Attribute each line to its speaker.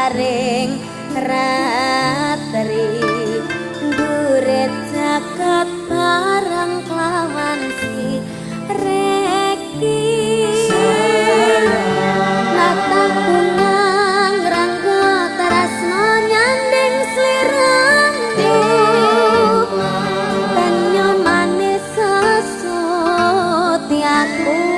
Speaker 1: Ambaring ratri nduret jagat bareng kelawan si reki natah bunga ngrangga tresno nyanding sliramu banyu manis sesut aku.